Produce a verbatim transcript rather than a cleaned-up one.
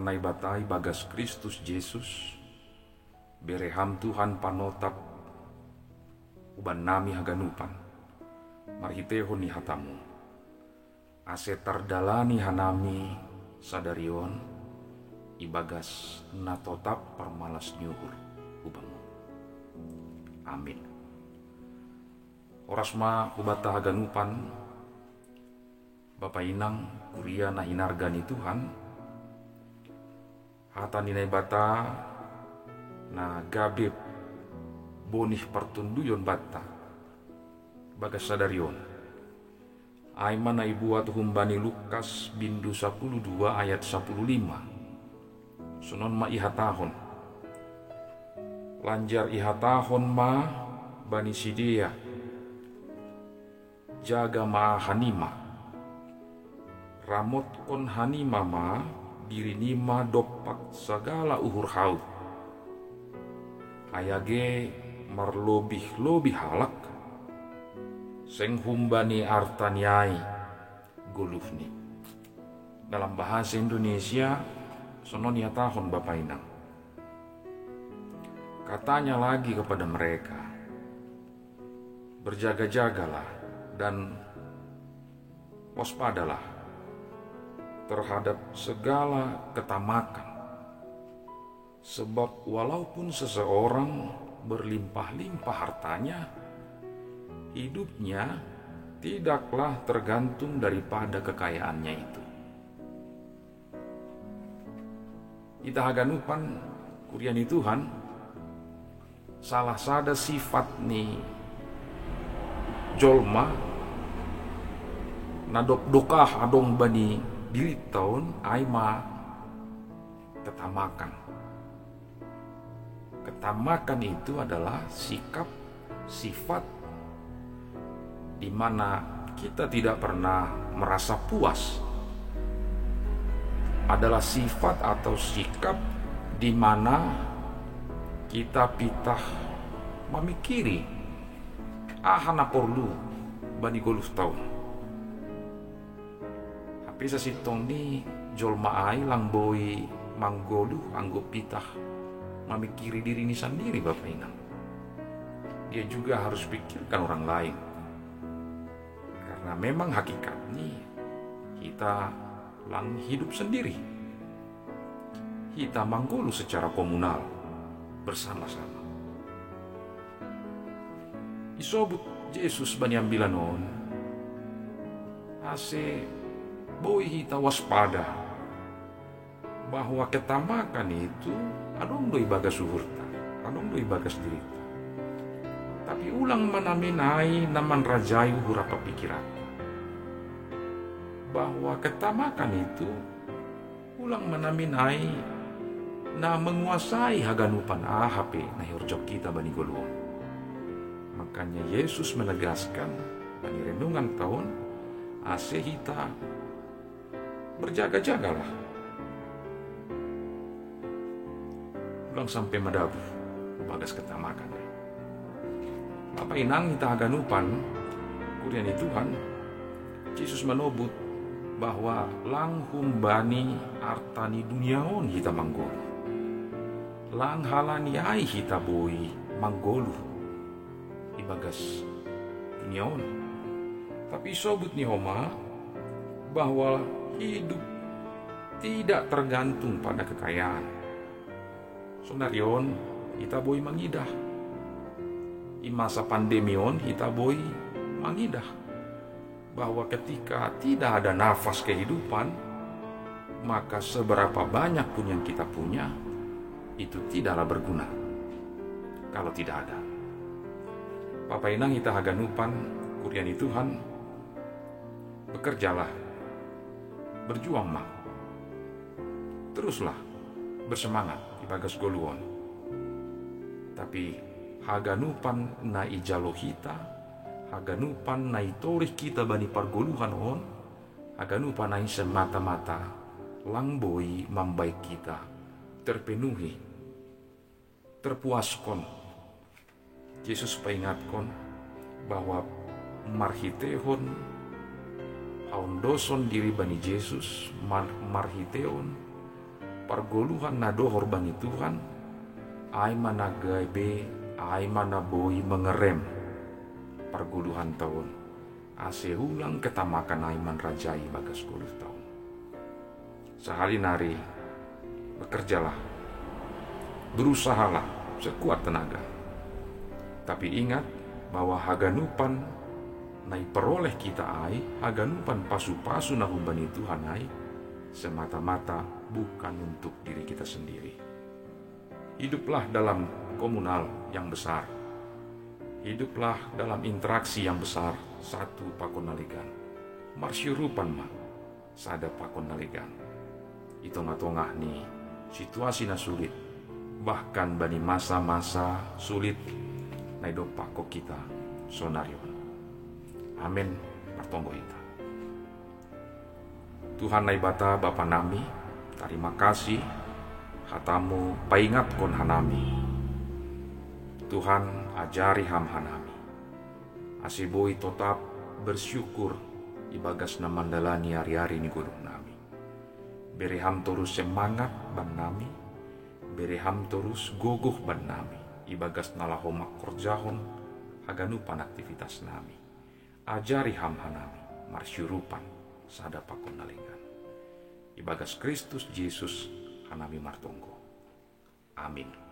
Naibata ibagas Kristus Jesus, bere Ham Tuhan panotap uban nami haganupan, marhitehon ni hata-Mu, ase tardalani hanami sadari on ibagas na totap parmalas ni uhur hu Bamu. Amin. Horas ma hubanta haganupan, Bapa inang, kuria na hinarga ni Tuhan. Hata ni Naibata na gabe bonih partonduyon banta bagas sadari on, ai ma na ibuat humbani Lukas bindu sapuluh dua ayat sapuluh lima. Sonon ma ihatahon: Lanjar ihatahon ma bani sidea: Jaga ma hanima, ramotkon hanima ma dirinima dompak sagala uhur haut. Ai age marlobih-lobih halak, seng humbani arta ni ai goluhni. Dalam bahasa Indonesia, sonon ihatahon Bapa inang: Katanya lagi kepada mereka, berjaga-jagalah dan waspadalah terhadap segala ketamakan. Sebab walaupun seseorang berlimpah-limpah hartanya, hidupnya tidaklah tergantung daripada kekayaannya itu. Hita haganupan, kuria ni Tuhan, salah sada sifat ni jolma na dob dokah adong bani dirinta on ai ma ketamakan. Ketamakan itu adalah sikap, sifat di mana kita tidak pernah merasa puas. Adalah sifat atau sikap di mana kita pitah mamikiri aha na porlu bani goluhta on. Hape sasintongni jolma ai lang boi manggoluh anggo pitah mamikiri dirini sandiri, Bapa inang. Dia juga harus pikirkan orang lain. Karena memang hakikatni hita lang hidup sendiri. Hita manggoluh secara komunal, bersama-sama. Isobut Jesus bani ambilan on ase boi hita waspada bahwa ketamakan itu adong do ibagas uhurta, adong do ibagas dirinta. Tapi ulang ma namin ai na manrajai uhur ampa pikiranta. Bahwa ketamakan itu ulang ma namin ai na menguasai haganupan aha pe na ihorjahon hita bani goluh on. Makanya Yesus menegaskan bani renunganta on ase hita berjaga-jagalah. Ulang sampe madabu bagas ketamakan. Bapa inang, hita haganupan, kuria ni Tuhan, Jesus manobut bahwa lang humbani arta ni dunia on hita manggoluh. Lang halani ai hita boi manggoluh ibagas dunia on. Tapi isobut ni homa bahwa hidup tidak tergantung pada kekayaan. Sonari on hita boi mangidah. I masa pandemi on hita boi mangidah bahwa ketika tidak ada nafas kehidupan, maka seberapa banyak pun yang kita punya, itu tidaklah berguna kalau tidak ada. Bapa inang, hita haganupan, kuria ni Tuhan, bekerjalah, berjuang ma. Teruslah bersemangat ibagas goluh on. Tapi haganupan na ijalo hita, haganupan na itorih hita bani pargoluhan on, haganupan ai semata-mata lang boi mambahen hita terpenuhi, terpuaskon. Jesus paingatkon bahwa marhitehon haondoson diri bani Jesus, mar-, marhitehon Pargoluhan na dohor bani Tuhan, ai ma na gabe, ai ma na boi mangarem pargoluhanta on, ase ulang ketamakan ai manrajai bagas goluhta on. Sahali nari, bekerjalah, berusahalah sekuat tenaga. Tapi ingat bahwa haganupan na iparoleh kita ai, haganupan pasu-pasu na humbani Tuhan ai, semata-mata bukan untuk diri kita sendiri. Hiduplah dalam komunal yang besar. Hiduplah dalam interaksi yang besar, satu pakon na legan. Marsiurupan ma, sada pakon na legan. I tongah-tongah ni situasi na sulit, bahkan bani masa-masa sulit na idompakkon kita sonari on. Amen. Martonggo hita. Tuhan Naibata Bapa nami, tarima kasih, hatamu paingatkon hanami. Tuhan, ajari ham hanami, ase boi totap bersyukur ibagas na mandalani ari-ari ni goluh nami. Bere ham torus semangat bannami, bere ham torus gogoh bannami ibagas na laho mangkorjahon haganupan aktivitas nami. Ajari ham hanami marsiurupan sada pakon na legan. Ibagas Kristus Jesus hanami martonggo. Amin.